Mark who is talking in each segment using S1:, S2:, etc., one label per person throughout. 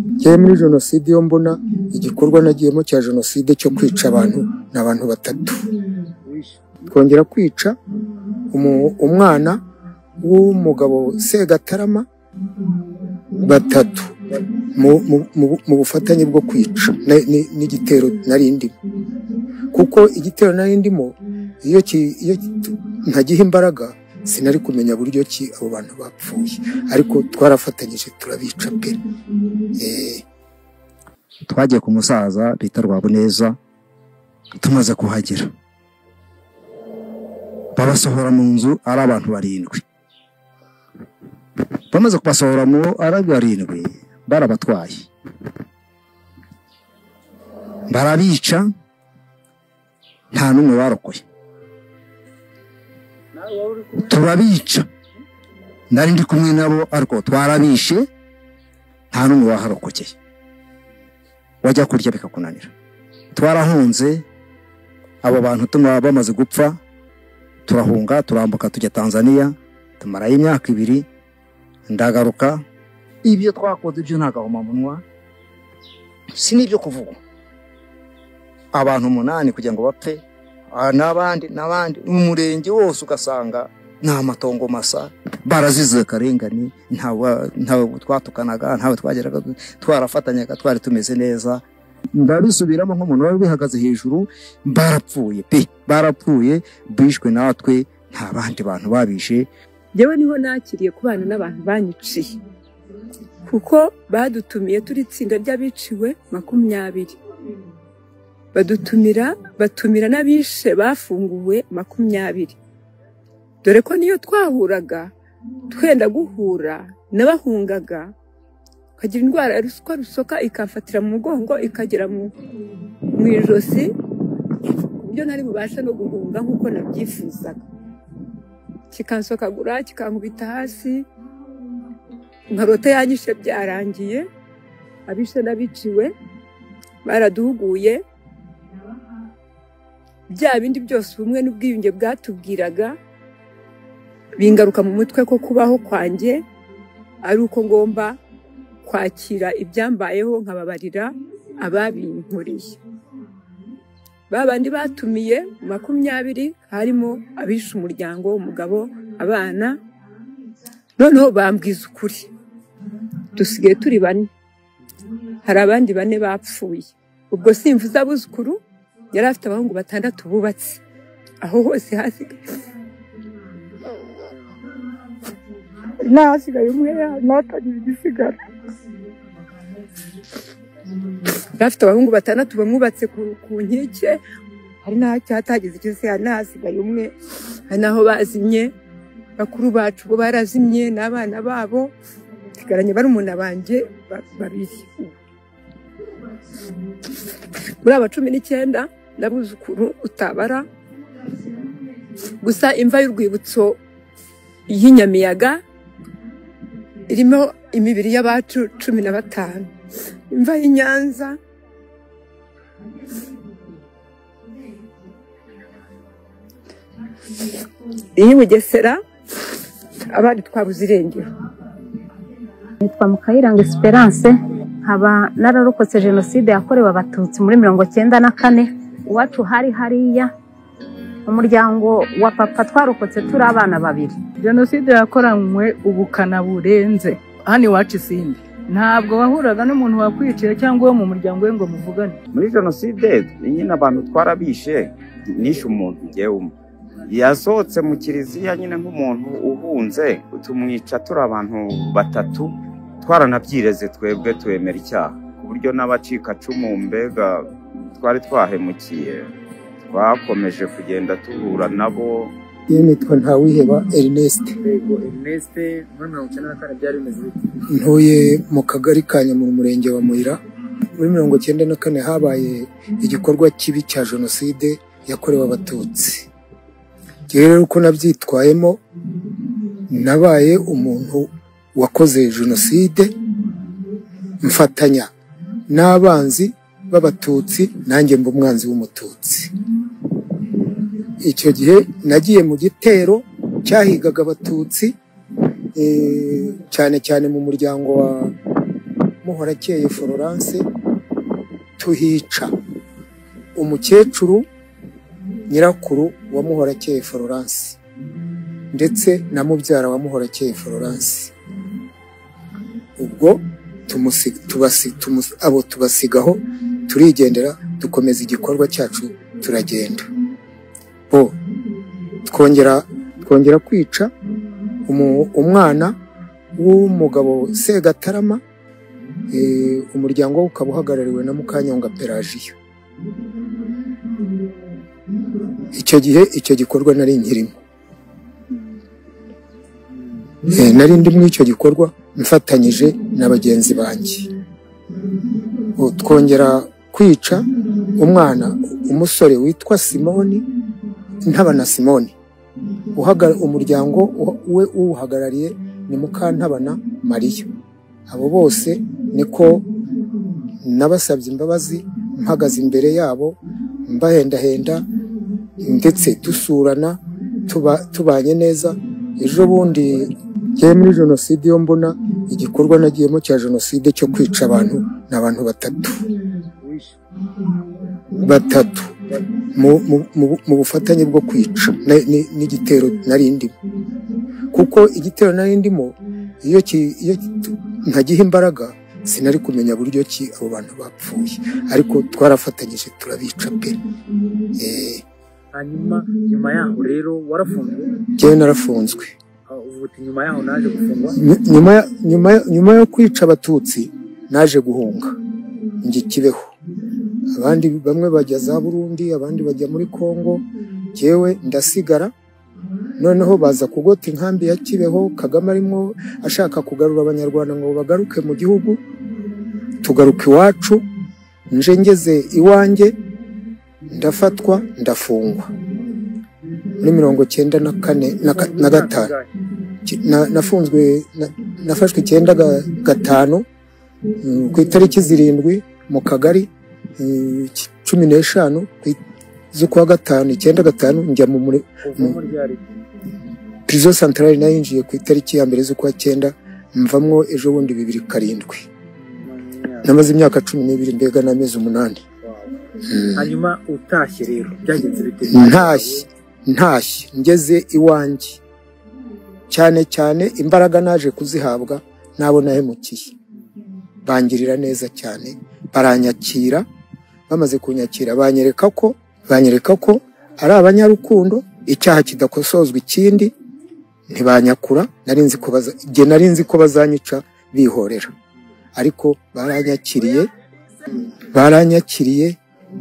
S1: Njyewe muri jenoside iyo mbona igikorwa nagiyemo cya jenoside cyo kwica abantu, ni abantu batatu. Twongera kwica umwana w'umugabo Segatarama, batatu mu bufatanye bwo kwica n'igitero nari ndimo. Kuko igitero nari ndimo iyo ntagiha imbaraga sinari kumenya buryo ki abo bantu bapfuye, ariko twarafatanyije turabica pe.
S2: Twagiye ku musaza bita Rwabuneza, tumaze kuhagera babasohora mu nzu ari abantu barindwi. Bamaze kubasohora mu ari barindwi, barabatwaye barabica, nta n'umwe barokoye. Turabica, nari ndi kumwe nabo ariko twarabishe, nta n'umwe waharokokeye. Wajya kurya bikakunanira. Twarahunze abo bantu bamaze gupfa, turahunga turambuka tujya Tanzania, tumarayo imyaka 2, ndagaruka. Ibyo twakoze byo ntagahomamunwa, si n'ibyo kuvuga. Abantu 8 kugira ngo bapfe, n'abandi n'abandi, umurenge wose ugasanga ni amatongo masa, barazize akarengane, ntawe twatukanaga, ntawe twageraga, twarafatanyaga, twari tumeze neza. Ndabisubiramo nk'umuntu wari bihagaze hejuru, barapfuye pe, barapfuye, bishwe natwe, nta bandi bantu babishe.
S3: Njyewe niho nakiriye kubana n'abantu banyiciye, kuko badutumiye turi itsinda ry'abiciwe 20, badutumira, batumira n'abishe bafunguwe 20. Dore ko niyo twahuraga twenda guhura n'abahungaga, kagira indwara ya ruswa rusoka ikamfatira mu mugongo ikagera mu ijosi, ku buryo ntari bubasha no guhunga nk'uko nabyifuzaga. Kikansokagura kikankubita hasi, nkarota yanyishe byarangiye. Abishe n'abiciwe baraduhuguye, bya bindi byose ubumwe n'ubwiyunge bwatubwiraga bingaruka mu mutwe ko kubaho kwanjye ari uko ngomba kwakira ibyambayeho nkababarira ababinkoreye. Babandi batumiye 20 harimo abishe umuryango, umugabo, abana. Noneho bambwiza ukuri, dusigaye turi 4, hari abandi 4 bapfuye. Ubwo simvuze abuzukuru, yari afite abahungu 6 bubatse aho hose hasigaye nahasigaye umwe natagira igisigara. Afite abahungu 6 bamwubatse ku nkike, hari n'ahatagize icyo se, hari n'ahasigaye umwe, hari n'aho bazimye. Bakuru bacu bo barazimye n'abana babo, nsigaranye barumuna banjye 2. Muri aba 19 n'abuzukuru utabara. Gusa imva y'urwibutso y'inyamiyaga irimo imibiri y'abacu 15. Imva y'Inyanza iyi Bugesera, abandi twabuze irengero.
S4: Nitwa Mukayiranga Esperance, nkaba nararokotse jenoside yakorewe Abatutsi muri 94. Iwacu hari hariya umuryango wa papa, twarokotse turi abana 2.
S5: Jenoside yakoranywe ubukana burenze. Hano iwacu isindi ntabwo wahuraga n'umuntu wakwiciye cyangwa wo mu muryango we ngo muvugane.
S6: Muri jenoside nyine abantu twarabishe, nishe umuntu njyewe umwe yasohotse mu kiliziya nyine nk'umuntu uhunze, tumwica turi abantu 3, twaranabyireze twebwe twemera icyaha, ku buryo n'abacikacumu mbega twari twahemukiye, twakomeje kugenda tuhura nabo.
S1: Nitwa Ntawiheba Ernest.
S7: Yego Ernest, muri 94 byari bimeze bite?
S1: Ntuye mu kagari ka Nyamura, umurenge wa Muyira. Muri 94 habaye igikorwa kibi cya jenoside yakorewe Abatutsi. Rero uko nabyitwayemo, nabaye umuntu wakoze jenoside, mfatanya n'abanzi b'Abatutsi, nanjye mba umwanzi w'Umututsi. Icyo gihe nagiye mu gitero cyahigaga Abatutsi, cyane cyane mu muryango Muhorakeye Florence, tuhica umukecuru nyirakuru wa Muhorakeye Florence ndetse na mubyara wa Muhorakeye Florence. Ubwo abo tubasigaho turigendera, dukomeza igikorwa cyacu turagenda. Bo twongera kwica umwana w'umugabo Segatarama, umuryango ukaba uhagarariwe na Mukanyonga Pelagiya. Icyo gihe icyo gikorwa nari nkirimo, nari ndi muri icyo gikorwa mfatanyije na bagenzi banjye. Twongera kwica umwana umusore witwa Simoni Ntabana Simoni, umuryango we uwuhagarariye ni Mukantabana Mariya. Abo bose niko nabasabye imbabazi, mpagaze imbere yabo mbahendahenda, ndetse dusurana tubanye neza. Ejo bundi ngiye muri jenoside, iyo mbona igikorwa nagiyemo cya jenoside cyo kwica abantu, ni abantu batatu mu bufatanye bwo kwica n'igitero nari ndimo. Kuko igitero nari ndimo iyo ntagiha imbaraga sinari kumenya buryo ki abo bantu bapfuye, ariko twarafatanyije turabica pe.
S7: Hanyuma nyuma yaho rero warafunzwe?
S1: Njyewe narafunzwe.
S7: Ubu nyuma yaho naje gufungwa?
S1: Nyuma yo kwica abatutsi naje guhunga njye Kibeho. Abandi bamwe bajya za Burundi, abandi bajya muri Kongo, njyewe ndasigara. Noneho baza kugota inkambi ya Kibeho, Kagame arimo ashaka kugarura abanyarwanda ngo bagaruke mu gihugu, tugaruka iwacu. Nje ngeze iwanjye ndafatwa ndafungwa muri 94 na 5. Nafunzwe, nafashwe 95 ku itariki 7 mu kagari 15 z'ukwa 5 95 njya mu prison centrale. Nayinjiye ku itariki ya 1 z'ukwa 9, mvamwo ejo bundi 2007. Namaze imyaka 12 mbega n'amezi 8.
S7: Hanyuma utashye rero byagenze bite?
S1: Ntashye ngeze iwanjye, cyane cyane imbaraga naje kuzihabwa nabo nahemukiye, bangirira neza cyane, baranyakira. Bamaze kunyakira banyereka ko ari abanyarukundo, icyaha kidakosozwa ikindi, ntibanyakura. Nari nzi ko bazanyica bihorera, ariko baranyakiriye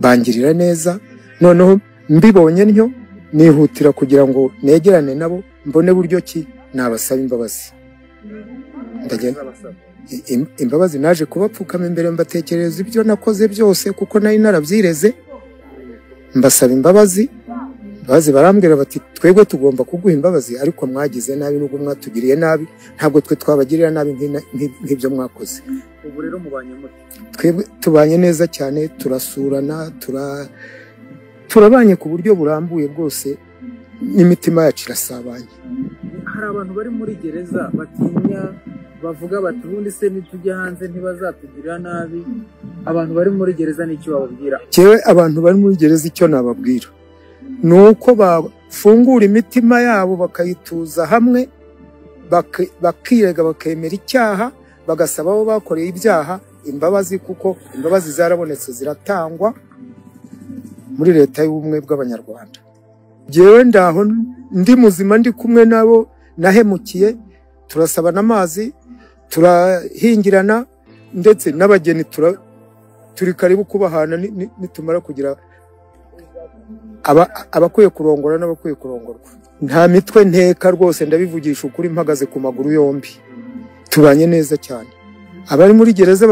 S1: bangirira neza. Noneho mbibonye ntyo nihutira kugira ngo negerane nabo mbone buryo ki nabasaba imbabazi. Ndagenda imbabazi naje kubapfukama imbere, mbatekereza ibyo nakoze byose kuko nari narabyireze, mbasaba imbabazi. Barambwira bati twebwe tugomba kuguha imbabazi, ariko mwagize nabi, nubwo mwatugiriye nabi ntabwo twe twabagirira nabi nk'ibyo mwakoze.
S7: Ubu rero mubanye mute?
S1: Twebwe tubanye neza cyane, turasurana, turabanye ku buryo burambuye bwose, n'imitima yacu irasabanye.
S7: Hari abantu bari muri gereza batinya, bavuga bati ubundi se nitujya hanze ntibazatugirira nabi. Abantu bari muri gereza n'icyo bababwira?
S1: Jewe abantu bari muri gereza icyo nababwira ni uko bafungura imitima yabo bakayituza hamwe, bakirega, bakemera icyaha, bagasaba abo bakoreye ibyaha imbabazi, kuko imbabazi zarabonetse ziratangwa muri leta y'ubumwe bw'abanyarwanda. Jewe ndaho ndi muzima, ndi kumwe nabo nahemukiye, turasabana amazi, turahingirana, ndetse n'abageni turi karibu kubahana nitumara kugira abakwiye kurongora n'abakwiye kurongorwa. Nta mitwe nteka rwose, ndabivugisha ukuri mpagaze ku maguru yombi. Tubanye neza cyane. Abari muri gereza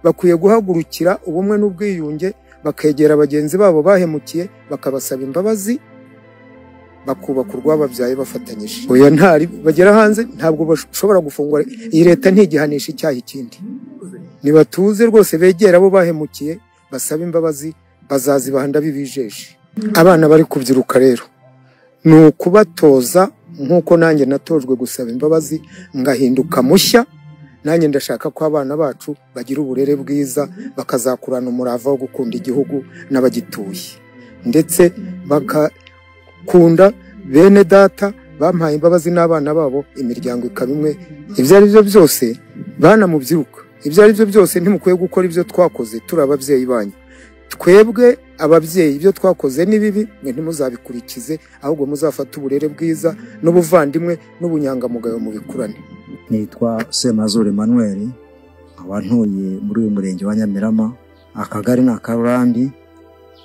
S1: bakwiye guhagurukira ubumwe n'ubwiyunge, bakegera bagenzi babo bahemukiye, bakabasaba imbabazi, bakubaka urwababyaye bafatanyije. Oya ntari bagera hanze ntabwo bashobora gufungwa. Iyi leta ntigihanisha icyaha ikindi. Nibatuze rwose begera abo bahemukiye, basaba imbabazi, bazazibaha ndabibijeje. Abana bari kubyiruka rero ni ukubatoza nk'uko nanjye natojwe gusaba imbabazi, ngahinduka mushya. Nanjye ndashaka ko abana bacu bagira uburere bwiza, bakazakurana umurava wo gukunda igihugu n'abagituye, ndetse bakakunda bene data bampaye imbabazi n'abana babo, imiryango ikaba imwe. Ibyo ari byo byose bana mubyiruka, ibyo ari byo byose ntimukwiye gukora ibyo twakoze turi ababyeyi banyu. Twebwe ababyeyi ibyo twakoze ni bibi, mwe ntimuzabikurikize, ahubwo muzafate uburere bwiza n'ubuvandimwe n'ubunyangamugayo mubikurane.
S2: Nitwa Semazuru Emmanuel, nkaba ntuye muri uyu murenge wa Nyamirama, akagari ni Akarurambi,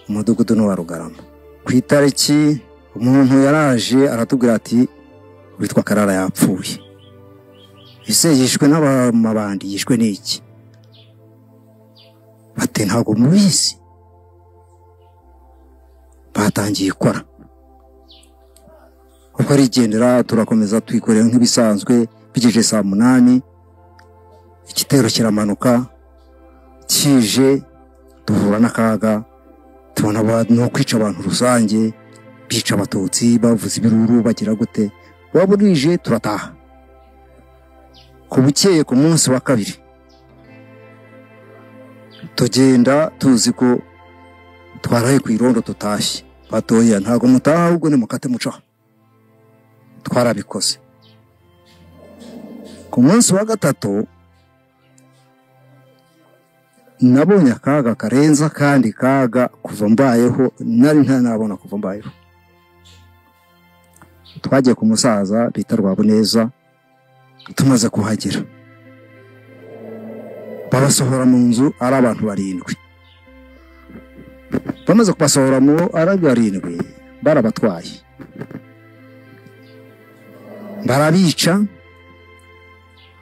S2: umudugudu ni uwa Rugarama. Ku itariki umuntu yaraje aratubwira ati witwa Karara yapfuye. Ese yishwe n'abamabandi, yishwe n'iki? Bati ntabwo mubizi. Batangiye ikora uko arigendera, turakomeza twikorera nk'ibisanzwe. Bigeje saa 8 igitero kiramanuka kije, duhura n'akaga, tubona no kwica abantu rusange, bica abatutsi, bavuza ibiruru, bagira gute. Waburije turataha. Ku bukeye ku munsi wa kabiri tugenda tuzi ko twaraye ku irondo tutashye, batoya ntago mutaha ahubwo ni mukate mucaho. Twarabikoze. Ku munsi wa gatatu nabonye akaga karenza kandi kaga kuva mbayeho nari ntanabona kuva mbayeho. Twagiye ku musaza bita Rwabuneza, tumaze kuhagera babasohora mu nzu ari abantu 7. Bamaze kubasohora mu ari 7 barabatwaye, barabica,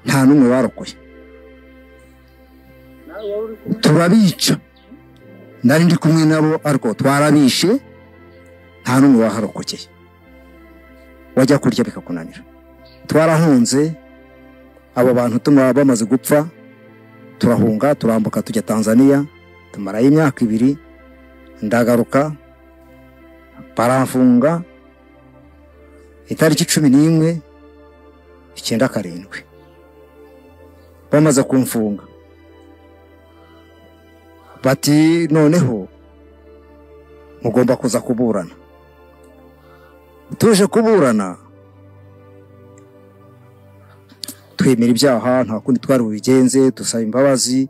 S2: nta n'umwe barokoye. Turabica, nari ndi kumwe nabo ariko twarabishe, nta n'umwe waharokokeye. Wajya kurya bikakunanira. Twarahunze abo bantu tumara bamaze gupfa, turahunga turambuka tujya Tanzania, tumarayo imyaka 2. Ndagaruka baramfunga itariki 11 97. Bamaze kumfunga bati noneho mugomba kuza kuburana. Tuje kuburana twemera ibyaha, nta kundi twari bubigenze, dusaba imbabazi.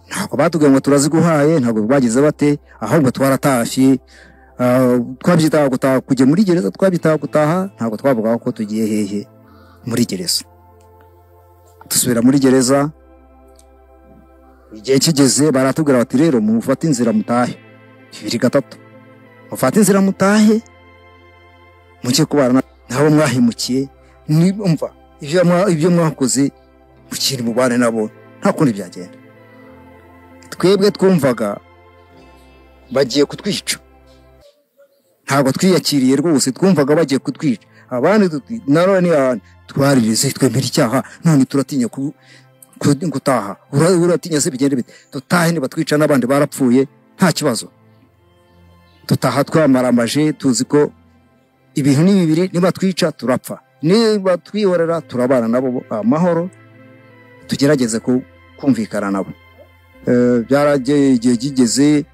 S2: Ntabwo batubwiye ngo turaziguhaye, ntabwo bagize bate, ahubwo twaratashye. Twabyitaga gutaha, kujya muri gereza twabyitaga gutaha, ntabwo twavugaga ko tugiye hehe muri gereza. Dusubira muri gereza, igihe kigeze baratubwira bati rero mufate inzira mutahe. 2-3 mufate inzira mutahe, mujye kubana nabo mwahimukiye, nimva ibyo mwakoze mukiri mubane nabo, nta kundi byagenda. Twebwe twumvaga bagiye kutwica, ntabwo twiyakiriye rwose, twumvaga bagiye kutwica. Abandi tuti narone twaririze twemera icyaha, none turatinya gutaha. Uratinya se bigende bite? Tutahe nibatwica n'abandi barapfuye nta kibazo. Tutaha twamaramaje tuzi ko ibintu ni bibiri, nibatwica turapfa, niba twihorera turabana nabo amahoro, tugerageze kumvikana nabo. Byaragiye igihe kigeze,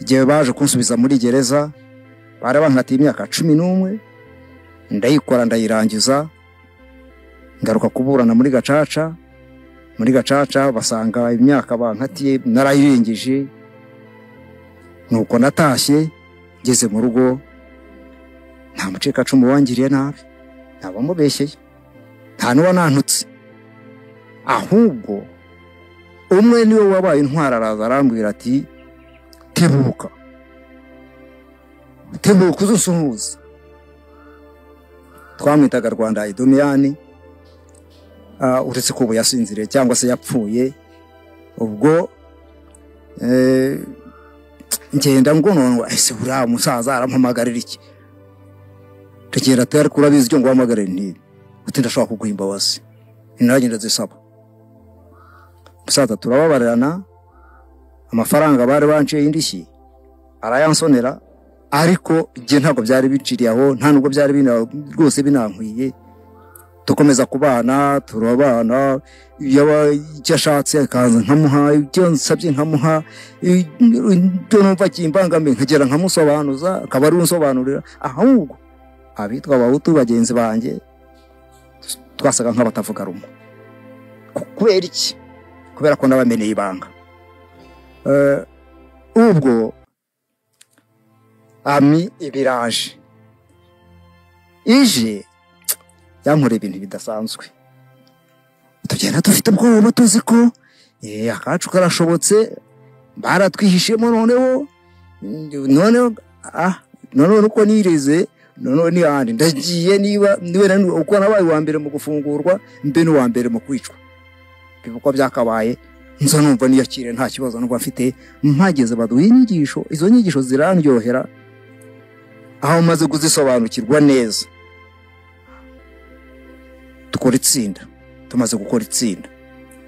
S2: igihe baje kunsubiza muri gereza bari bankatiye imyaka 11, ndayikora ndayirangiza, ngaruka kuburana muri gacaca. Muri gacaca basanga imyaka bankatiye narayirengeje. Nuko natashye ngeze mu rugo, nta mucikacumu wangiriye nabi, ntabamubeshyeye, nta n'uwanantutse, ahubwo umwe niwe wabaye intwara araza arambwira ati tebuka, tebuka uzusuhuza. Twamwitaga Rwanda Idomiyani, uretse ko ubu yasinziriye cyangwa se yapfuye. Ubwo ngenda ngononwa, ese uriya musaza arampamagarira iki? Tugenda tayari kurabizi icyo nguhamagarira nti uti ndashaka kuguha imbabazi, nanjye ndazisaba. Musaza turababarana, amafaranga bari banciye indishyi arayansonera, ariko jye ntabwo byari biciriye aho, nta nubwo byari rwose binankwiye. Dukomeza kubana, turabana, yaba icyo ashatse akaza nkamuha, icyo nsabye nkamuha, ibyo numva kimbangamiye nkagera nkamusobanuza, akaba ari unsobanurira. Ahubwo abitwa abahutu bagenzi banjye twasaga nk'abatavuga rumwe. Kubera iki? Kubera ko nabameneye ibanga. Ubwo ami ibiraje ije yankoreye ibintu bidasanzwe. Tugenda dufite ubwoba, tuzi ko akacu karashobotse, baratwihishemo. Noneho noneho uko nireze, noneho ni handi ndagiye, niba niwe uko nabaye uwa mbere mu gufungurwa, mbe n'uwa mbere mu kwicwa, uko byakabaye. Nza numva niyakire nta kibazo numva mfite. Mpageze baduha inyigisho, izo nyigisho zirandyohera. Aho maze kuzisobanukirwa neza, dukora itsinda. Tumaze gukora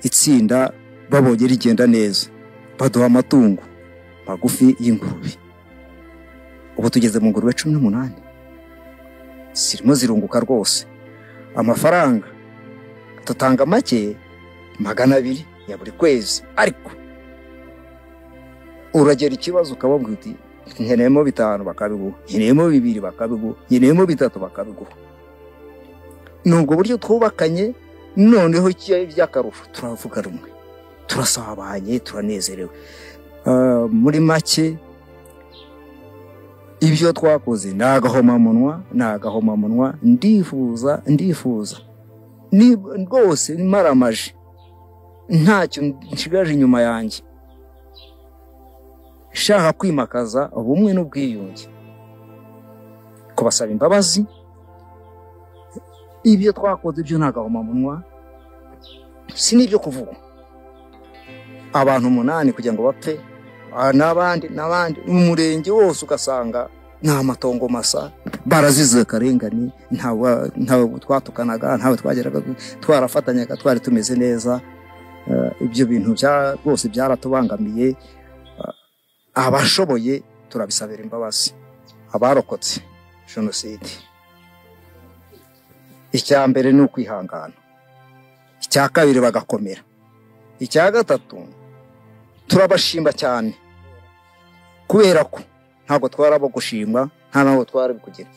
S2: itsinda, babonye rigenda neza, baduha amatungo magufi y'ingurube. Ubu tugeze mu ngurube 18, zirimo zirunguka rwose. Amafaranga tutanga make, 200 ya buri kwezi, ariko uragera ikibazo ukababwira uti nkeneyemo 5 bakabiguha, nkeneyemo 2 bakabiguha, nkeneyemo 3 bakabiguha. Nubwo buryo twubakanye, noneho by'akarusho turavuga rumwe, turasabanye, turanezerewe. Muri make ibyo twakoze ni agahomamunwa, ni agahomamunwa. Ndifuza ni rwose maramaje, ntacyo nshigaje inyuma yanjye, shaka kwimakaza ubumwe n'ubwiyunge, kubasaba imbabazi. Ibyo twakoze byo ni agahomamunwa, si n'ibyo kuvuga. Abantu 8 kugira ngo bapfe, n'abandi n'abandi, umurenge wose ugasanga ni amatongo masa, barazize akarengane. Ntawe twatukanaga, ntawe twageraga, twarafatanyaga, twari tumeze neza. Ibyo bintu rwose byaratubangamiye. Abashoboye turabisabira imbabazi. Abarokotse jenoside, icya mbere ni ukwihangana, icya kabiri bagakomera, icya gatatu turabashimba cyane, kubera ko ntabwo twarabo gushimwa, nta naho twari kugira.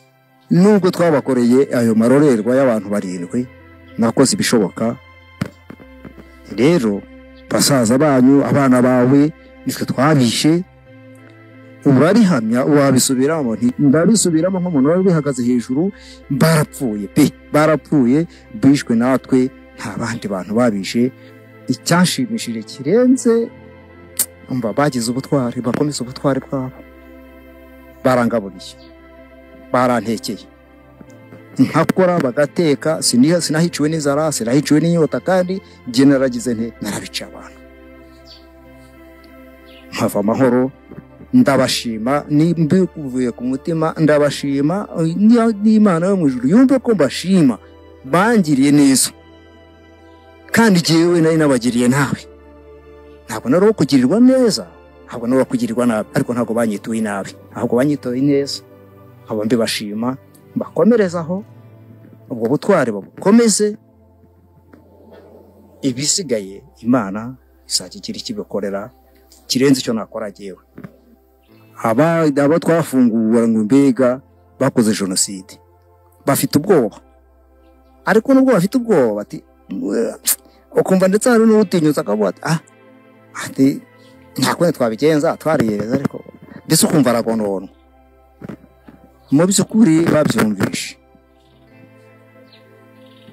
S2: Nubwo twabakoreye ayo marorerwa y'abantu 7, nakoze ibishoboka. Rero basaza banyu, abana bawe, nitwe twabishe. Urabihamya, wabisubiramo, ndabisubiramo nk'umuntu wari bihagaze hejuru. Barapfuye pe, barapfuye, bishwe natwe, nta bandi bantu babishe. Icyanshimishije kirenze, umva bagize ubutwari, bakomeza ubutwari bwabo, barangaburiye, barantekeye, nkakora bagateka, sinahiciwe n'inzara, sinahiciwe n'inyota, kandi njye naragize nte, narabica abantu nkava amahoro. Ndabashima, mbikuvuye ku mutima, ndabashima. N'Imana yo mu ijuru yumve ko mbashima, bangiriye neza, kandi jyewe nari nabagiriye nabi. Ntabwo nari uwo kugirirwa neza, ntabwo nari uwo kugirirwa nabi, ariko ntabwo banyituye nabi, ahubwo banyituye neza. Nkaba mbibashima, mbakomerezaho ubwo butwari, babukomeze. Ibisigaye Imana izajya igira ikibikorera kirenze icyo nakora jyewe. Aba twafunguwe ngo mbega bakoze jenoside bafite ubwoba, ariko nubwo bafite ubwoba bati, ukumva ndetse hari n'utinyutse akavuga ati ati nta kundi twabigenza, twariyereza, ariko mbese ukumva aragononwa. Mu by'ukuri babyumvishe,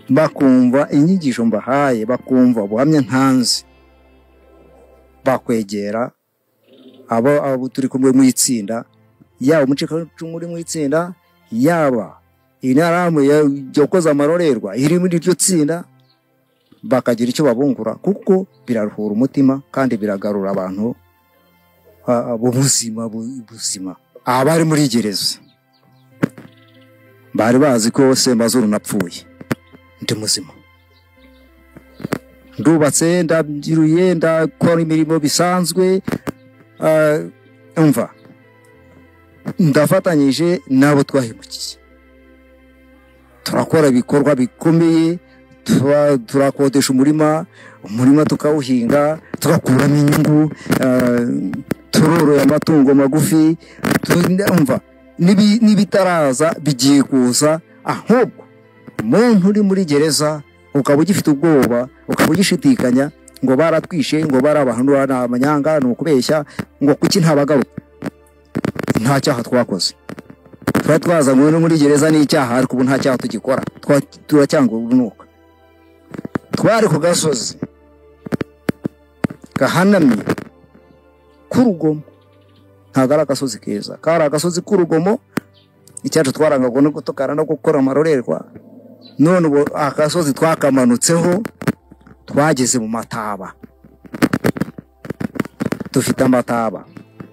S2: bakumva inyigisho mbahaye, bakumva ubuhamya ntanze, bakwegera abo turi kumwe mu itsinda, yaba umucikacumu uri mu itsinda, yaba intaramu yakoze amarorerwa iri muri iryo tsinda, bakagira icyo babungura, kuko biraruhura umutima kandi biragarura abantu buzima buzima. Abari muri gereza bari bazi ko Sembazuru napfuye, ndi muzima, ndubatse, ndabyiruye, ndakora imirimo bisanzwe. Umva ndafatanyije n'abo twahemukiye, turakora ibikorwa bikomeye. Turakodesha umurima tukawuhinga, tugakuramo inyungu, turoroye amatungo magufi, umva n'ibitaraza bigiye kuza. Ahubwo umuntu uri muri gereza ukaba ugifite ubwoba, ukaba ugishidikanya ngo baratwishe, ngo bari abantu ni amanyanga, ni ukubeshya, ngo kuki ntabagaruka, nta cyaha twakoze. Twari twazanywe no muri gereza n'icyaha, ariko ubu nta cyaha tugikora, turacyanga urunuka. Twari ku gasozi gahanamye k'urugomo, ntabwo ari agasozi keza, kari agasozi k'urugomo. Icyacu twarangwaga no gutukana no gukora amarorerwa. None ubu agasozi twakamanutseho, twageze mu mataba. Dufite amataba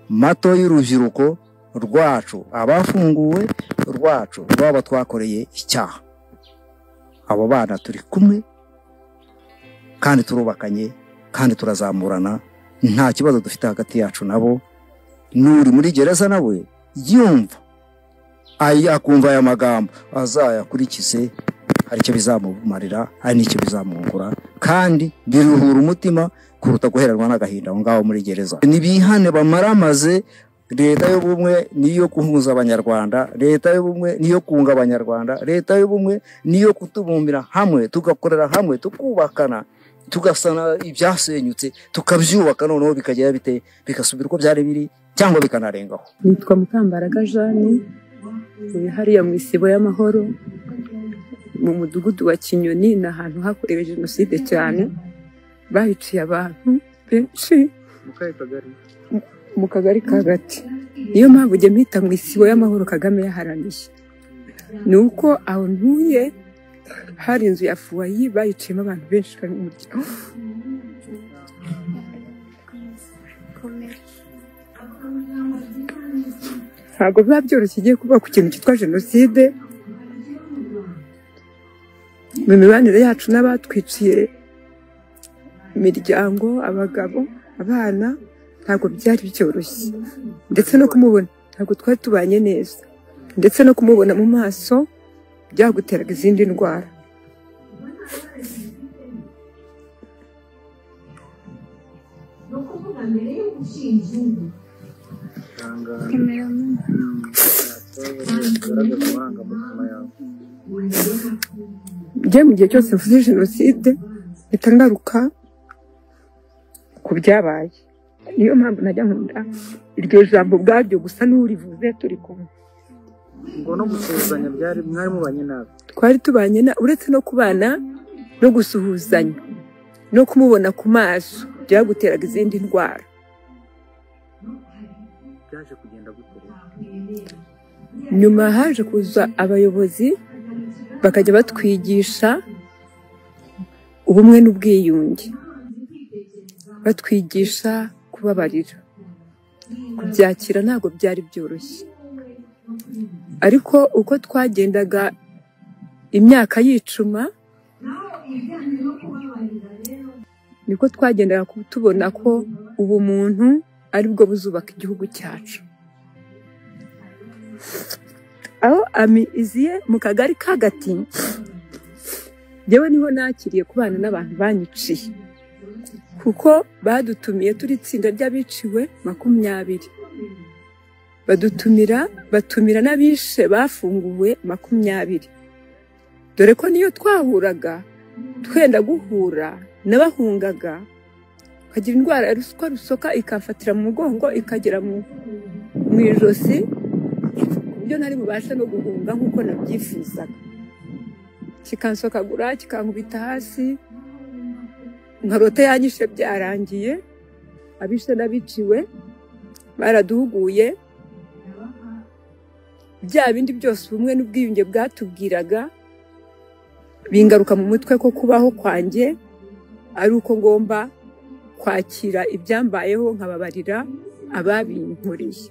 S2: mato y'urubyiruko rwacu, abafunguwe rwacu rwaba twakoreye icyaha. Abo bana turi kumwe kandi turubakanye kandi turazamurana, nta kibazo dufite hagati yacu nabo. N'uri muri gereza nawe yumva akumva aya magambo azayakurikize, hari icyo bizamumarira, hari n'icyo bizamwungura, kandi biruhura umutima kuruta guheranwa n'agahinda aho ngaho muri gereza. Nibihane bamaramaze. Leta y'ubumwe niyo guhuza abanyarwanda, leta y'ubumwe niyo kunga abanyarwanda, leta y'ubumwe niyo kutubumbira hamwe, tugakorera hamwe, tukubakana, tugasana ibyasenyutse, tukabyubaka, noneho bikagera bite, bigasubira uko byari biri cyangwa bikanarengaho.
S3: Nitwa Mukambaraga Jeanne, uri hariya mu Isibo y'Amahoro, mu mudugudu wa Kinyoni. Ni ahantu hakorewe jenoside cyane, bahiciye abantu benshi mu kagari kagati. Niyo mpamvu ujya mpita mu Isibo y'Amahoro Kagame yaharaniye, ni uko aho ntuye hari inzu ya fuwayi bayiciyemo abantu benshi bari mu muryango. Ntabwo biba byoroshye igiye kuba ku kintu cyitwa jenoside. Mu mibanire yacu n'abatwiciye imiryango, abagabo, abana, ntabwo byari byoroshye. Ndetse no kumubona ntabwo twari tubanye neza, ndetse no kumubona mu maso byaguteraga izindi ndwara. Njye mu gihe cyose mvuze jenoside mpita ngaruka ku byabaye. Niyo mpamvu najya nkunda iryo jambo ubwaryo gusa n'urivuze turi kumwe.
S7: Ngo no gusuhuzanya byari mwari mubanye nabi?
S3: Twari tubanye na, uretse no kubana no gusuhuzanya no kumubona ku maso byaguteraga izindi ndwara.
S7: Byaje kugenda gute?
S3: Nyuma haje kuza abayobozi bakajya batwigisha ubumwe n'ubwiyunge, batwigisha kubabarira, kubyakira ntabwo byari byoroshye. Ariko uko twagendaga imyaka yicuma, niko twagendaga tubona ko ubumuntu aribwo buzubaka igihugu cyacu. Aho ami iziye mu kagari kagati, njyewe niho nakiriye kubana n'abantu banyiciye, kuko badutumiye turi itsinda ry'abiciwe 20, batumira n'abishe bafunguwe 20. Dore ko niyo twahuraga twenda guhura n'abahungaga, ukagira indwara ya ruswa rusoka ikamfatira mu mugongo ikagera mu ijosi, ku buryo ntari bubashe no guhunga nk'uko nabyifuzaga. Kikansokagura, kikankubita hasi, nkarota yanyishe byarangiye. Abishe n'abiciwe baraduhuguye, bya bindi byose ubumwe n'ubwiyunge bwatubwiraga bingaruka mu mutwe ko kubaho kwanjye ari uko ngomba kwakira ibyambayeho nkababarira ababinkoreye.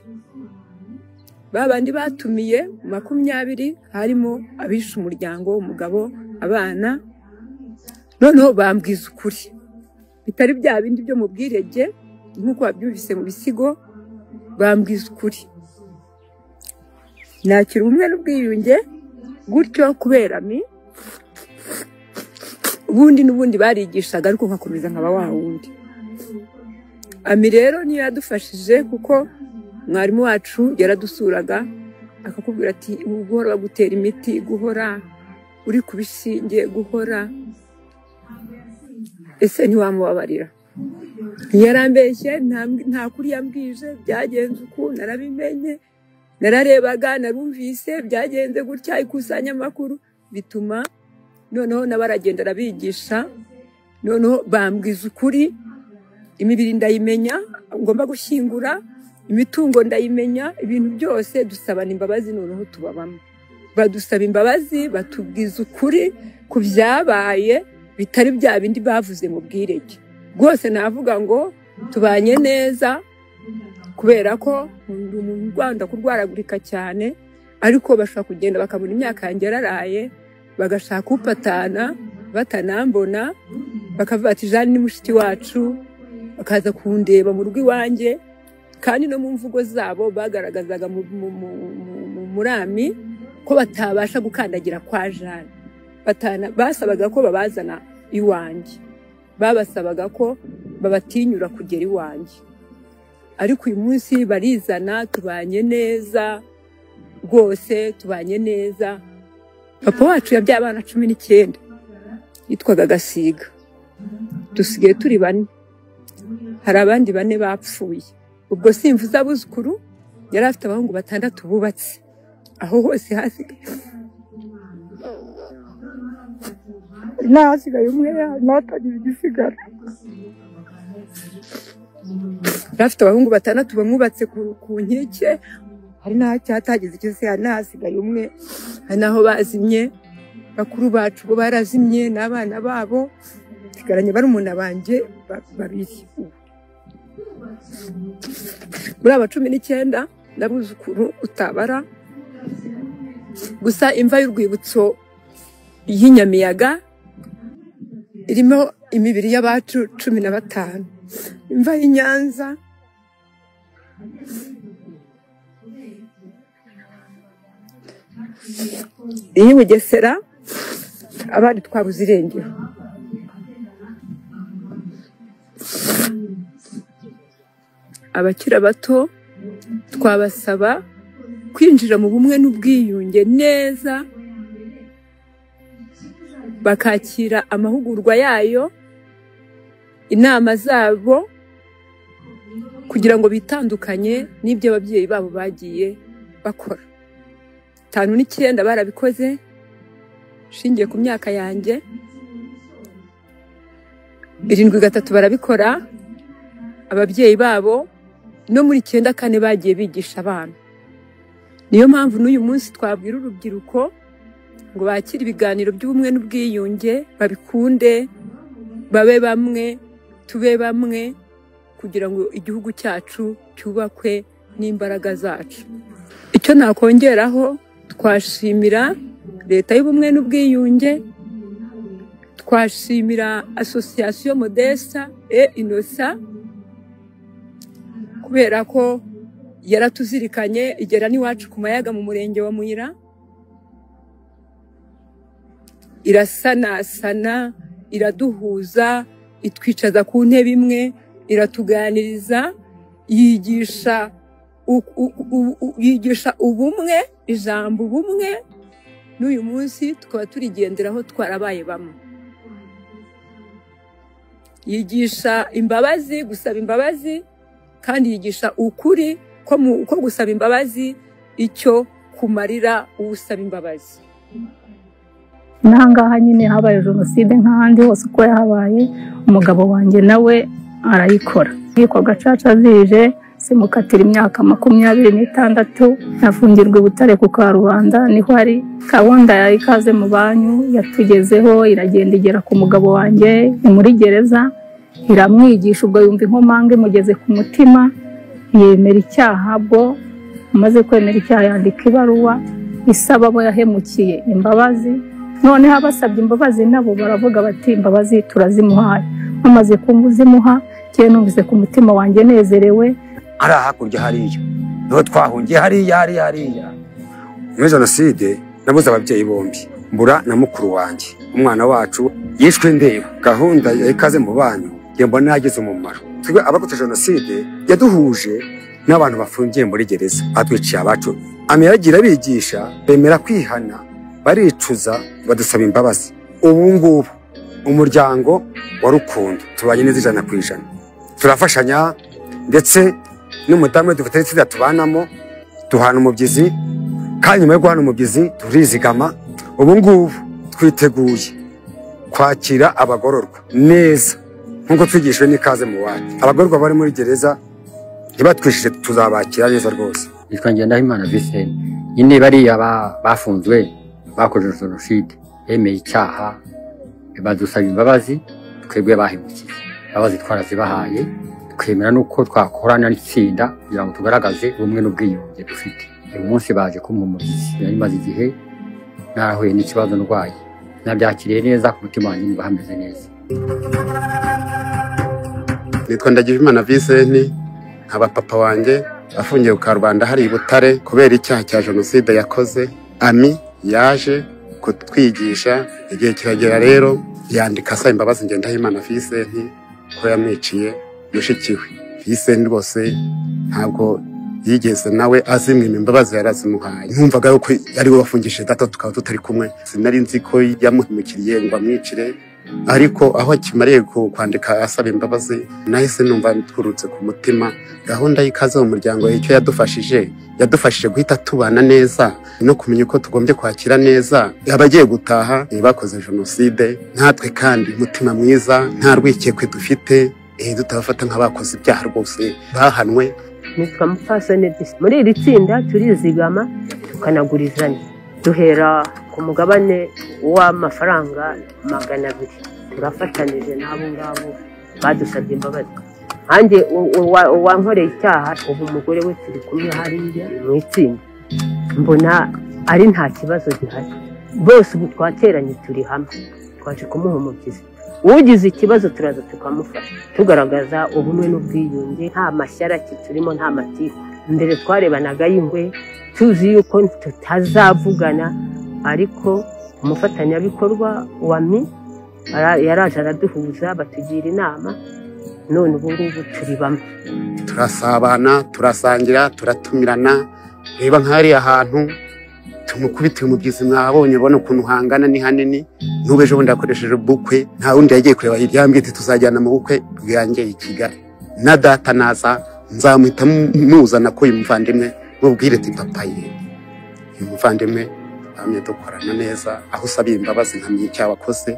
S3: Babandi batumiye 20 harimo abishe umuryango, umugabo, abana. Noneho bambwiza ukuri, bitari bya bindi byo mu bwirege nk'uko babyumvise mu bisigo. Bambwiza ukuri, nakira ubumwe n'ubwiyunge gutyo kubera mi Ubundi n'ubundi barigishaga, ariko nkakomeza nkaba wa wundi. Ami rero niyo yadufashije, kuko mwarimu wacu yaradusuraga akakubwira ati guhora bagutera imiti, guhora uri ku bishinge, guhora ese ntiwamubabarira? Yarambeshye, nta kuri yambwije, byagenze uku, narabimenye, nararebaga, narumvise byagenze gutya, ikusanyamakuru bituma noneho n'abaragenda arabigisha, noneho bambwiza ukuri, imibiri ndayimenya ngomba gushyingura, imitungo ndayimenya, ibintu byose dusabana imbabazi, noneho tubabamo. Badusaba imbabazi, batubwiza ukuri ku byabaye bitari bya bindi bavuze mu bwirege. Rwose navuga ngo tubanye neza, kubera ko ndi umuntu Rwanda kurwaragurika cyane, ariko bashobora kugenda bakabona imyaka yanjye yararaye, bagashaka upatana batanambona, bakavuga ati Jeanne ni mushiki wacu, bakaza kundeba mu rugo iwanjye. Kandi no mu mvugo zabo bagaragazaga murami ko batabasha gukandagira kwa Jeanne, basabaga ko babazana iwanjye, babasabaga ko babatinyura kugera iwanjye. Ariko uyu munsi barizana, tubanye neza rwose, tubanye neza. Papa wacu yabyaye abana 19, yitwaga Gasiga, dusigaye turi bane, hari abandi bane bapfuye. Ubwo simvuze abuzukuru, yari afite abahungu 6 bubatse, aho hose hasigaye nahasigaye umwe natagira igisigara. Yari afite abahungu 6 bamwubatse ku nkike, hari n'ahacyatagize icyo se, hari n'ahasigaye umwe, hari n'aho bazimye, bakuru bacu bo barazimye n'abana babo, nsigaranye barumuna banjye babiri. Muri aba 19 n'abuzukuru utabara. Gusa imva y'urwibutso y'inyamiyaga irimo imibiri y'abacu 15, imva y'Inyanza iyi Bugesera, abandi twabuze irengero. Abakiri bato twabasaba kwinjira mu bumwe n'ubwiyunge neza, bakakira amahugurwa yayo, inama zabo, kugira ngo bitandukanye n'ibyo ababyeyi babo bagiye bakora. 59 barabikoze, shingiye ku myaka yanjye. 73 barabikora, ababyeyi babo no muri 94 bagiye bigisha abana. Niyo mpamvu n'uyu munsi twabwira urubyiruko ngo bakire ibiganiro by'ubumwe n'ubwiyunge, babikunde, babe bamwe, tube bamwe, kugira ngo igihugu cyacu cyubakwe n'imbaraga zacu. Icyo nakongeraho, twashimira leta y'ubumwe n'ubwiyunge, twashimira Association Modesta et Innocent, kubera ko yaratuzirikanye igera n'iwacu ku Mayaga mu murenge wa Muyira, irasanasana, iraduhuza, itwicaza ku ntebe imwe, iratuganiriza, yigisha ubumwe, ijambo ubumwe. N'uyu munsi tukaba turigenderaho twarabaye bamwe. Yigisha imbabazi, gusaba imbabazi, kandi yigisha ukuri ko gusaba imbabazi icyo kumarira usaba imbabazi.
S4: N'ahangaha nyine habaye jenoside nk'ahandi hose uko yahabaye, umugabo wanjye nawe arayikora. Inkiko gacaca zije zimukatira imyaka 26, afungirwa i Butare ku Karubanda, niho ari. Gahunda ya Ikaze mu Banyu yatugezeho, iragenda igera ku mugabo wanjye ni muri gereza, iramwigisha. Ubwo yumva inkomanga imugeze ku mutima, yemera icyaha. Bwo amaze kwemera icyaha yandika ibaruwa isaba abo yahemukiye imbabazi. Noneho abasabye imbabazi nabo baravuga bati imbabazi turazimuhaye. Bamaze kuzimuha, njye numvise ku mutima wanjye nezerewe.
S8: Ari hakurya hariya niho twahungiye, hariya hariya hariya. Muri jenoside nabuze ababyeyi bombi, Mbura na mukuru wanjye, umwana wacu yishwe ndeba. Gahunda ya Ikaze mu Banyu njye mbona yagize umumaro. Twebwe abarokotse jenoside yaduhuje n'abantu bafungiye muri gereza, atwiciye abacu. Ami yaragira abigisha bemera kwihana, baricuza, badusaba imbabazi. Ubu ngubu umuryango wa Rukundo tubanye neza 100%, turafashanya, ndetse n'umudamu dufite itsinda tubanamo, duhana umubyizi, kandi nyuma yo guhana umubyizi turizigama. Ubu ngubu twiteguye kwakira abagororwa neza nk'uko twigishijwe n'Ikaze mu Wacu. Abagororwa bari muri gereza ntibatwishije, tuzabakira neza rwose.
S9: Nitwa Ngendahimana Vincent. Nyine bariya bafunzwe bakoze jenoside, bemeye icyaha, badusaba imbabazi, twebwe bahemukiye. Imbabazi twarazibahaye, twemera nuko twakorana n'itsinda kugira ngo tugaragaze ubumwe n'ubwiyunge dufite. Uyu munsi baje kumpumuriza, nari maze igihe narahuye n'ikibazo ndwaye, nabyakiriye neza, ku mutima wanjye numva hameze neza.
S10: Nitwa Ndagijimana Vincent, nkaba papa wanjye afungiye ku Karubanda hari i Butare kubera icyaha cya jenoside yakoze. Ami yaje kutwigisha, igihe kiragera rero yandika asaba imbabazi Ngendahimana Vincent ko yamwiciye mushiki we. Vincent rwose ntabwo yigeze nawe azimwima imbabazi, yarazimuhaye. Numvaga yuko ari we wafungishije data tukaba tutari kumwe, sinari nzi ko yamuhemukiriye ngo amwicire, ariko aho akimariye kwandika asaba imbabazi nahise numva twurutse ku mutima. Gahunda y'Ikaze mu Muryango icyo yadufashije, yadufashije guhita tubana neza no kumenya uko tugombye kwakira neza abagiye gutaha bakoze jenoside. Natwe kandi umutima mwiza, nta rwikekwe dufite, tutabafata nk'abakoze ibyaha rwose bahanwe.
S11: Nitwa Mupfasoni Edith. Muri iri tsinda turizigama tukanagurizanya, duhera ku mugabane w'amafaranga 200. Turafatanije n'abo ngabo badusabye imbabazi. Nanjye uwankoreye icyaha ubu umugore we turi kumwe hariya mu itsinda, mbona ari nta kibazo gihari. Bose ubu twateranye turi hamwe, twaje kumuha umubyizi. Ugize ikibazo turaza tukamufasha, tugaragaza ubumwe n'ubwiyunge. Nta mashyaraki turimo, nta matiku. Mbere twarebanaga y'ingwe, tuzi yuko tutazavugana, ariko umufatanyabikorwa wa Mi yaraje araduhuza, batugira inama, none ubu ngubu turi bamwe.
S10: Turasabana, turasangira, turatumirana. Reba nk'hariya hantu tumukubitiye umubyizi, mwabonye ubona ukuntu hangana, ni hanini. N'ubu ejo bundi yakoresheje ubukwe, nta wundi yagiye kureba hirya, ati tuzajyana mu bukwe bwanjye i Kigali. Na data naza nzamuhita muzana ko uyu muvandimwe, mubwire ati papa ye uyu muvandimwe twamye dukorana neza, aho usabiye imbabazi nkamenya icyaha wakoze,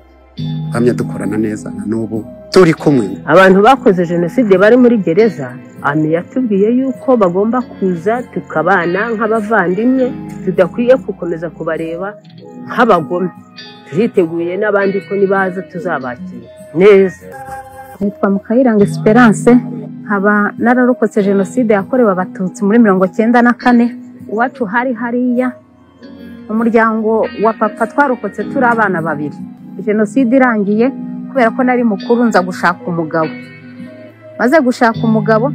S10: twamye dukorana neza na n'ubu turi kumwe.
S11: Abantu bakoze jenoside bari muri gereza, Ami yatubwiye yuko bagomba kuza tukabana nk'abavandimwe, tudakwiye gukomeza kubareba nk'abagome. Turiteguye n'abandi ko nibaza tuzabakira neza.
S4: Nitwa Mukayiranga Esperance, nkaba nararokotse jenoside yakorewe Abatutsi muri 94. Iwacu hari hariya, umuryango wa papa twarokotse turi abana babiri. Jenoside irangiye, kubera ko nari mukuru nza gushaka umugabo. Maze gushaka umugabo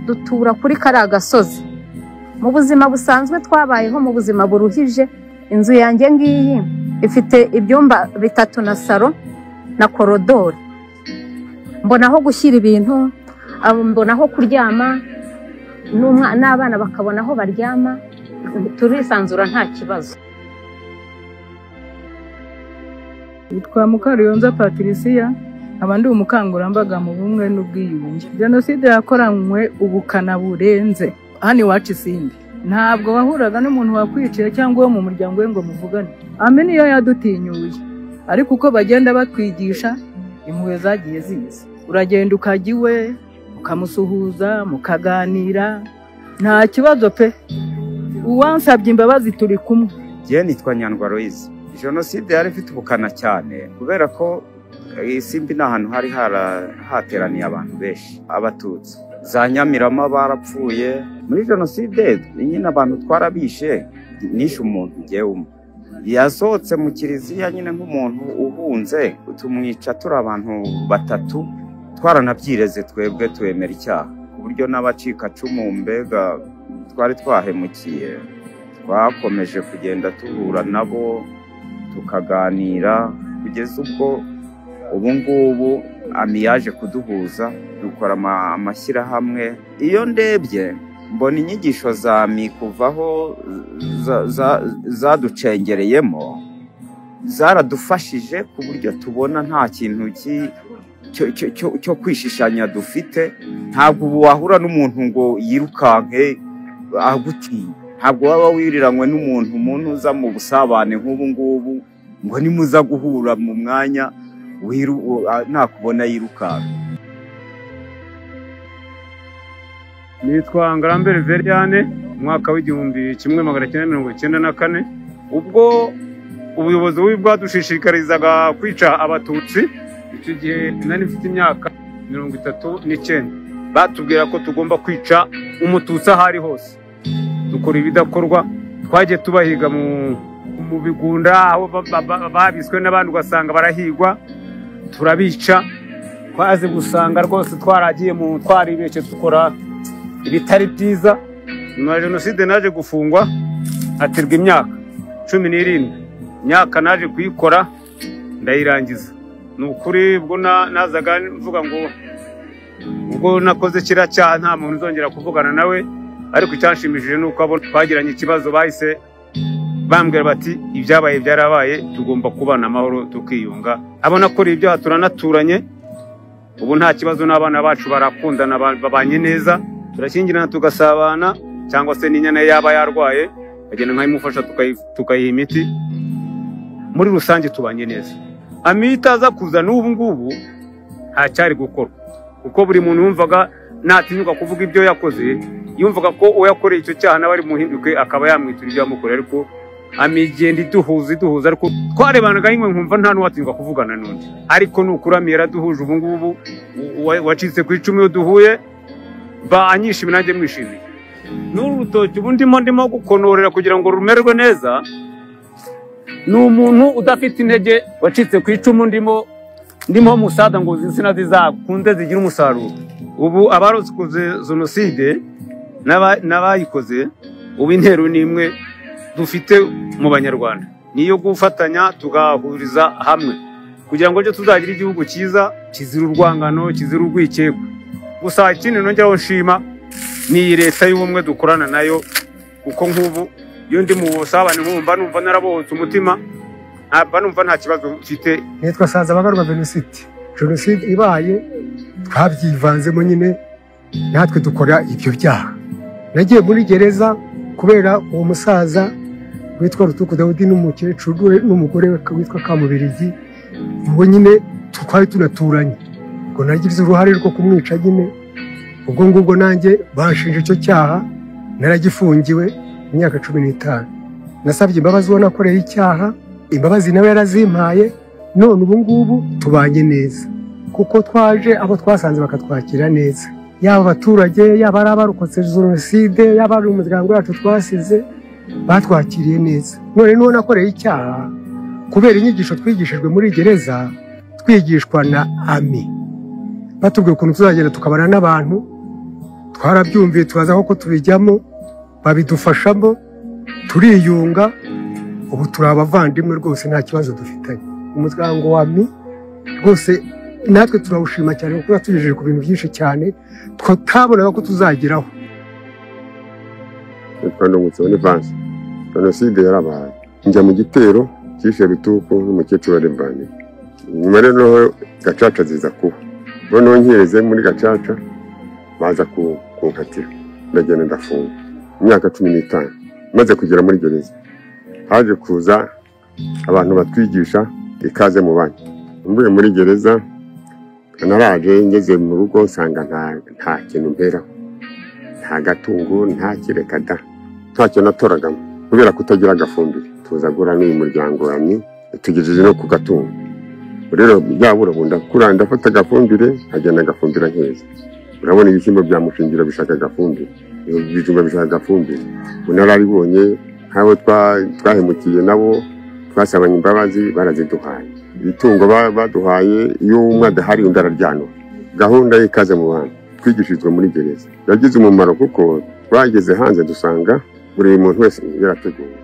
S4: dutura kuri kariya gasozi. Mu buzima busanzwe twabayeho mu buzima buruhije. Inzu yanjye ngiyi ifite ibyumba 3 na saro na korodori. Mbona aho gushyira ibintu, mbona aho kuryama, n'abana bakabona aho baryama, turisanzura nta kibazo.
S5: Nitwa Mukaruyonza Patricia, nkaba ndi umukangurambaga mu bumwe n'ubwiyunge. Jenoside yakoranywe ubukana burenze. Hano iwacu Isimbi ntabwo wahuraga n'umuntu wakwiciye cyangwa uwo mu muryango we ngo muvugane. Ami niyo yadutinyuye, ariko uko bagenda batwigisha impuhwe zagiye ziza. Uragenda ukajya iwe ukamusuhuza, mukaganira, nta kibazo pe. Uwansabye imbabazi turi kumwe.
S6: Njye nitwa Nyandwa Aloys. Jenoside yari ifite ubukana cyane kubera ko Isimbi ni ahantu hari hateraniye abantu benshi, Abatutsi za Nyamirama barapfuye muri jenoside. Nyine abantu twarabishe, nishe umuntu njyewe umwe. Yasohotse mu kiliziya nyine nk'umuntu uhunze, tumwica turi abantu 3, twaranabyireze twebwe twemera icyaha, ku buryo n'abacikacumu mbega twari twahemukiye. Twakomeje kugenda tuhura nabo, Tukaganira kugeza ubwo ubu ngubu AMI yaje kuduhuza, dukora amashyirahamwe. Iyo ndebye mbona inyigisho za AMI kuvaho zaducengereyemo zaradufashije ku buryo tubona nta kintu cyo kwishishanya dufite. Ntabwo ubu wahura n'umuntu ngo yirukanke agutinya, ntabwo waba wiriranywe n'umuntu umuntu uza mu busabane nk'ubu ngubu ngo nimuza guhura mu mwanya nakubona yirukanka.
S12: Nitwa Ngarambere Veriane, umwaka w'1994, ubwo ubuyobozi bubi bwadushishikarizaga kwica Abatutsi. Icyo gihe nari mfite imyaka 39. Batubwira ko tugomba kwica Umututsi aho ari hose, dukora ibidakorwa. Twagiye tubahiga mu bigunda aho babiswe n'abandi, ugasanga barahigwa, turabica. Twaze gusanga rwose twaragiye mu twaribeshye, dukora ibitari byiza. Nyuma ya jenoside naje gufungwa, atirwa imyaka 17. Imyaka naje kuyikora ndayirangiza. Ni ukuri ubwo nazaga mvuga ngo ubwo nakoze kiriya cyaha nta muntu uzongera kuvugana nawe, ariko icyanshimishije ni uko abo twagiranye ikibazo bahise bambwira bati ibyabaye byarabaye, tugomba kubana amahoro tukiyunga. Abo nakoreye ibyaha turanaturanye, ubu nta kibazo, n'abana bacu barakundana, babanye neza, turashyingirana tugasabana, cyangwa se n'inyana yaba yarwaye bagenda nkayimufasha tukayiha imiti. Muri rusange tubanye neza. AMI itaza kuza n'ubu ngubu ntacyari gukorwa, kuko buri muntu yumvaga natinyuka kuvuga ibyo yakoze, yumvaga ko uwo yakoreye icyo cyaha nawe ari muhinduke akaba yamwitura ibyo yamukoreye. Ariko AMI igenda iduhuza, ariko twarebanaga nk'inkwe nkumva nta n'uwatinyuka kuvugana n'undi. Ariko nukuri AMI yaraduhuje, ubu ngubu wacitse ku icumu iyo duhuye banyishimiye nanjye mwishimiye. N'uru rutoki ubu ndimo gukonorera kugira ngo rumererwe neza. Ni umuntu udafite intege wacitse ku icumu, ndimo musada ngo insina zizakunde zigire umusaruro. Ubu abarokoze jenoside n'abayikoze, ubu intero ni imwe dufite mu Banyarwanda, niyo gufatanya tugahuriza hamwe kugira ngo ejo tuzagira igihugu cyiza kizira urwangano, kizira urwikekwe. Gusa ikindi nongeraho nshima ni iyi leta y'ubumwe dukorana nayo, kuko nk'ubu iyo ndi mu busabane nkumva numva narabohotse umutima, ntabwo numva nta kibazo mfite.
S8: Nitwa Sanzabagarwa Venuste. Jenoside ibaye twabyivanzemo nyine, natwe dukora ibyo byaha. Nagiye muri gereza kubera uwo musaza witwa Rutuku Dawudi n'umukecuru n'umugore we witwa Kamubirigi, ubwo nyine twari tunaturanye, ubwo nagize uruhare rwo kumwica nyine. Ubwo ngubwo nanjye banshinje icyo cyaha, naragifungiwe imyaka 15. Nasabye imbabazi uwo nakoreye icyaha, imbabazi nawe yarazimpaye, none ubu ngubu tubanye neza, kuko twaje abo twasanze bakatwakira neza, yaba abaturage, yaba ari abarokotse jenoside, yaba ari umuryango wacu twasize, batwakiriye neza. None n'uwo nakoreye icyaha, kubera inyigisho twigishijwe muri gereza, twigishwa na AMI, batubwiye ukuntu tuzagenda tukabana n'abantu, twarabyumviye tubaza ko tubijyamo, babidufashamo, turiyunga, ubu turi abavandimwe rwose, nta kibazo dufitanye. Umuryango wa AMI rwose natwe turawushima cyane, kuko yatugejeje ku bintu byinshi cyane tutabonaga ko tuzageraho.
S10: Nitwa Ndungutse Boniface. Jenoside yarabaye, njya mu gitero cyishe Rutuku n'umukecuru wa Rembani. Nyuma rero gacaca ziza kuba, noneho nkereze muri gacaca baza kunkatira, ndagenda ndafunga imyaka 15. Maze kugera muri gereza haje kuza abantu batwigisha ikaze mu banki. Mvuye muri gereza naraje ngeze mu rugo nsanga nta kintu mperaho, nta gatungo, nta kireka da, ntacyo natoragamo kubera kutagira agafumbire. Tuza gura n'uyu muryango wami tugejeje no ku gatungo. Rero byabura ndakura ndafata agafumbire nkagenda agafumbira nkeza. Urabona ibishyimbo bya mushingira bishaka agafumbire, ibijumba bishaka agafumbire. Unararibonye nk'abo twahemukiye nabo twasabanye imbabazi baraziduhaye. Ibitungo baduhaye iyo umwe adahari undi araryanwa. Gahunda y'ikaze mu bantu twigishirizwa muri gereza yagize umumaro, kuko twageze hanze dusanga buri muntu wese yarateguye.